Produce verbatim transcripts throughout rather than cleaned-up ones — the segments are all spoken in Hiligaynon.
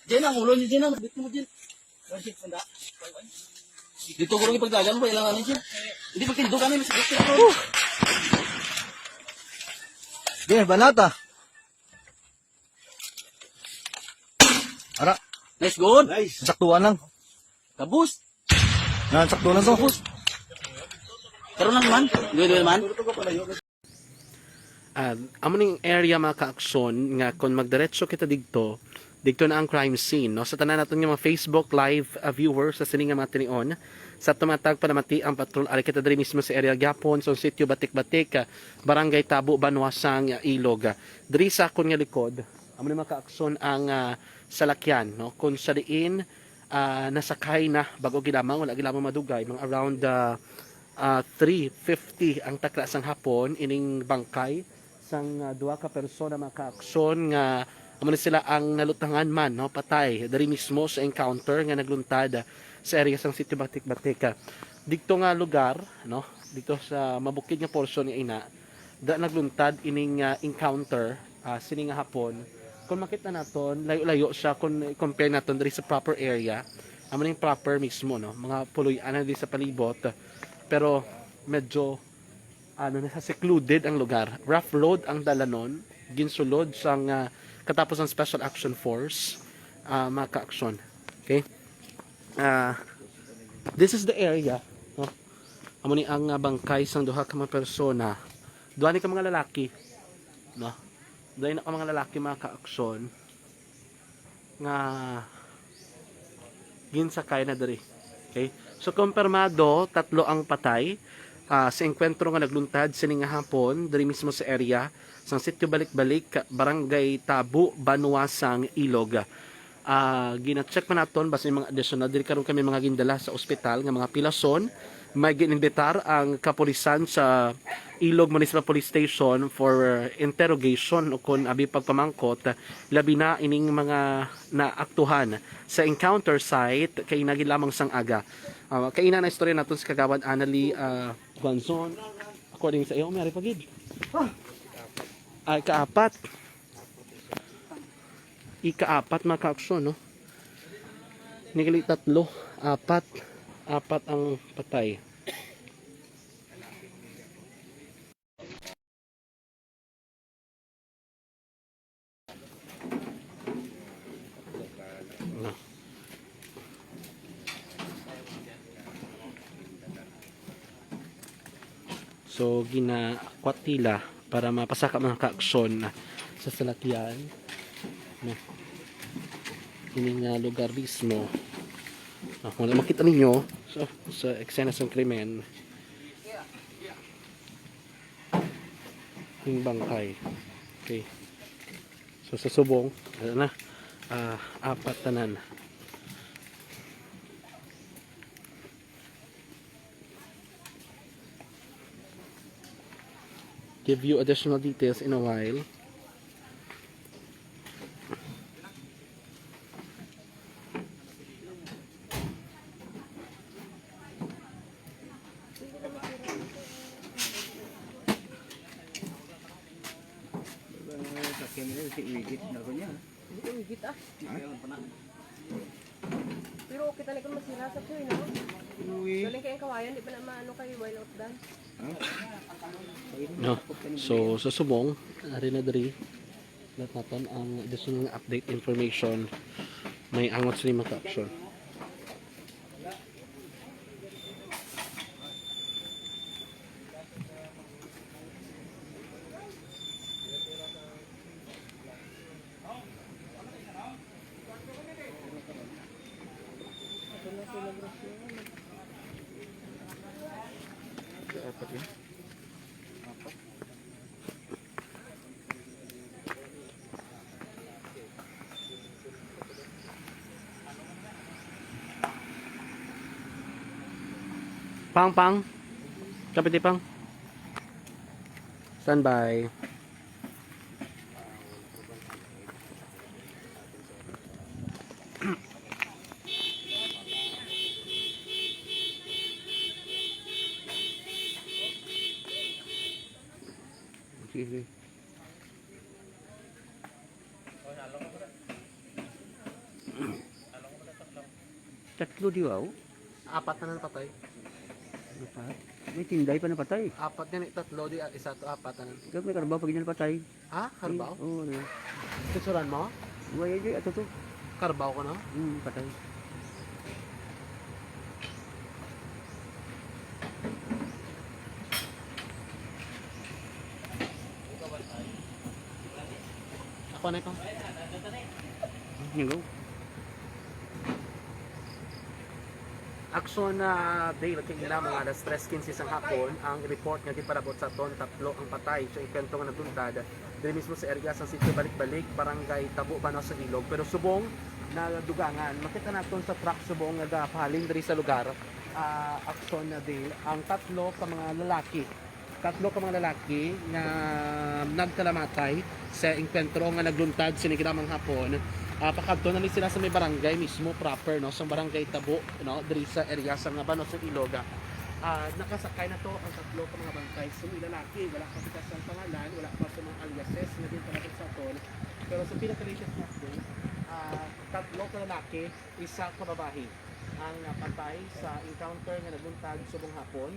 Diyan ang ulo niyo, diyan ang bit mo, diyan. Dito ko rin ipagdagan mo, ilang ano, diyan. Hindi, pagtindog, ano, mas gusto ko. Diyan, banata. Ara, Nice, good. Nice. Saktuan lang. Kabus. Yan, saktuan lang to. Karon lang man. Duwe-duwe man. Ah, amo ning area, mga kaaksyon, nga kung magdiretso kita didto, didto na ang crime scene, no? Sa tanan naton nga mga Facebook Live, ah, viewers sa sini nga mga tinion, sa tumatag panamati ang patrol, ari kita diri mismo sa area gyapon, sa sitio Batik-Batik, ah, Barangay Tabo, Banwa sang, ah, Ilog. Diri sa akon nga likod, amo ni, mga kaaksyon, ang, ah, salakyan, no? Kung sa diin, ah, nasakay na, bago gid lamang, wala gid lamang madugay, mga around, ah, ah, three fifty ang takna sang hapon, ining bangkay sang, ah, duha ka persona, mga kaaksyon, nga amo ni sila ang nalutangan man, no, patay diri mismo sa encounter nga nagluntad sa area sang Sitio Batik-Batik. Dito nga lugar, no, dito sa mabukid nga portion nga ina, da nagluntad ining, ah, encounter, ah, sini nga hapon. Kung makita naton, layo-layo siya kung i-compare naton diri sa proper area. Amo ning proper mismo, no? Mga puloy-anan diri sa palibot. Pero medyo, ano, nasa secluded ang lugar. Rough road ang dalanon. Ginsulod sang, ah, katapos ang Special Action Force, ah, mga kaaksyon. Okay? Ah, this is the area, no? Amo ni ang, ah, bangkay sang duha ka mga persona. Duha ni ka mga lalaki, no? Duha ni ka mga lalaki, mga kaaksyon, nga ginsakay na diri. Okay? So, kompirmado, tatlo ang patay, ah, sa engkwentro nga nagluntad sini nga hapon diri mismo sa area sang Sitio Balik-Balik, Barangay Tabo, Banwa sang Ilog. Ah, gina-check pa naton basi may mga additional. Diri karon kami mga gindala sa ospital nga mga pilason. May gin-imbitar ang kapulisan sa Ilog Municipal Police Station for interrogation o kon abi pagpamangkot, labi na ining mga naaktuhan sa encounter site kay nagi lamang sang aga. Ah, kaina na istorya naton sa Kagawad Annalie, ah, Guanzon. According sa iyo, may ari pa gid. Ay, kaapat. Ikaapat, mga kaaksyon, no? Nigali tatlo, apat, apat ang patay. No. So, ginakwat nila para mapasaka, mga kaaksyon, sa salakyan. No. Ini nga lugar mismo. No, kung makita ninyo, so, sa eksena sa krimen, yung bangkay. Okay. So, sa subong, ano na, ah, apat tanan. Give you additional details in a while. Sakyan nila si Wigit na ko niya. Hindi ko wigit, ah. Ha? Pero okay talaga masira sa tuyo, no? Uy. Galing kayong kawayan, di ba na maano kayo while outdone? Ha? No. So, sa subong, ari na diri. Lahat naton ang additional nga update information. May angot sa mga action. Apat yun. Apat. Pang, pang. Kapit, pang. Standby. Sige. Tatlo di ba, oh? Apat na napatay. Apat? May tinday pa napatay. Apat yan eh, tatlo di, ah, isa to, apat na. Kaya may karabaw pag napatay. Ha? Karabaw? Oo, ano. Picturan mo? Wala, di, ato to. Karabaw ko, no? Hmm, patay. Ako na ito. Here you go. Aksyon na Dale, kay ila mga alas tres quince sang hapon ang report nga giparabot sa aton, tatlo ang patay sa engkwentro nga nagluntad diri mismo sa area sang Sitio Balik-Balik, Barangay Tabo, Banwa sang Ilog, pero subong nadugangan. Makita naton sa truck subong nga gapahalin diri sa lugar. Ah, aksyon na Dale, ang tatlo ka mga lalaki, tatlo ka mga lalaki nga nagkalamatay sa engkwentro nga nagluntad sini ginamang hapon. Ah, pakadto na ni sila sa may barangay mismo proper, no, sa Barangay Tabo, no, diri sa area sa nga Banwa sang Ilog. Ah, nakasakay na to ang tatlo ka mga bangkay. Sa mga lalaki, wala pa kita sa pangalan, wala pa sa mga aliases nga ginpalapit sa aton. Pero sa pinaka-latest na update, ah, tatlo ka lalaki, isa ka babayi ang napatay sa encounter nga nagluntad subong hapon.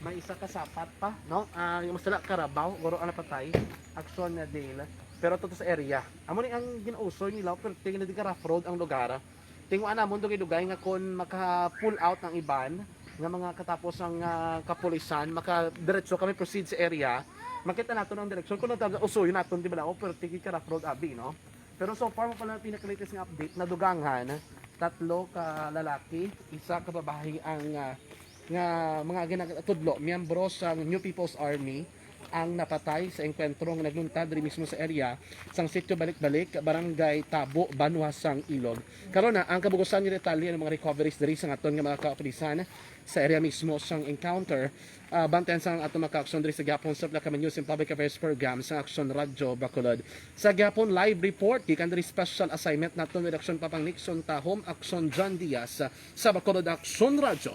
May isa ka sapat pa, no? Ah, yung masala, karabaw, guro ang napatay. Aksyon na Dale. Pero to, to sa area. Amo ni ang ginausoy nila, pero tingin na di ka rough road ang lugar. Tingwa namon dugay-dugay nga kung maka-pull out ang iban, nga mga katapos ang, ah, kapulisan, maka-diretso kami proceed sa area. Makita naton ang direksyon kung nagkausoy naton, di ba, na, oh, pero tingin ka rough road, abi, no? Pero so far, mo pala pinaka-latest nga update, nadugangan, tatlo ka lalaki, isa ka babayi ang, ah, nga mga ginatudlo, miyembro sa New People's Army, ang napatay sa engkwentro nga nagluntad diri mismo sa area sang Sitio Balik-Balik, Barangay Tabo, Banwa sang Ilog. Karon na, ang kabugusan nga detalye ng mga recoveries diri sa aton nga mga kapulisan sa area mismo sang encounter, ah, bantayan sang aton mga kaaksyon diri sa gihapon sa Placaman News and Public Affairs Program sa Aksyon Radyo Bacolod. Sa gihapon live report gikan diri special assignment naton, redaksyon Papang Nixon Tahom, Aksyon John Diaz, sa Bacolod Aksyon Radyo.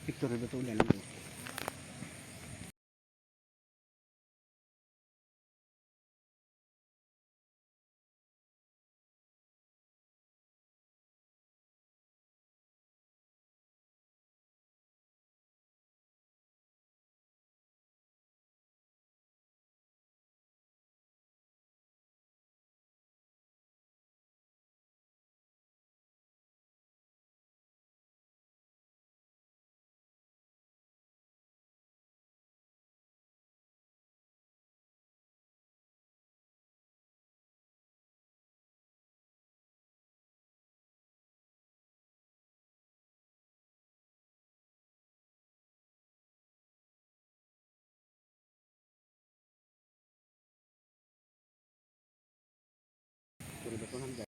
Victory ba to? Wala lang.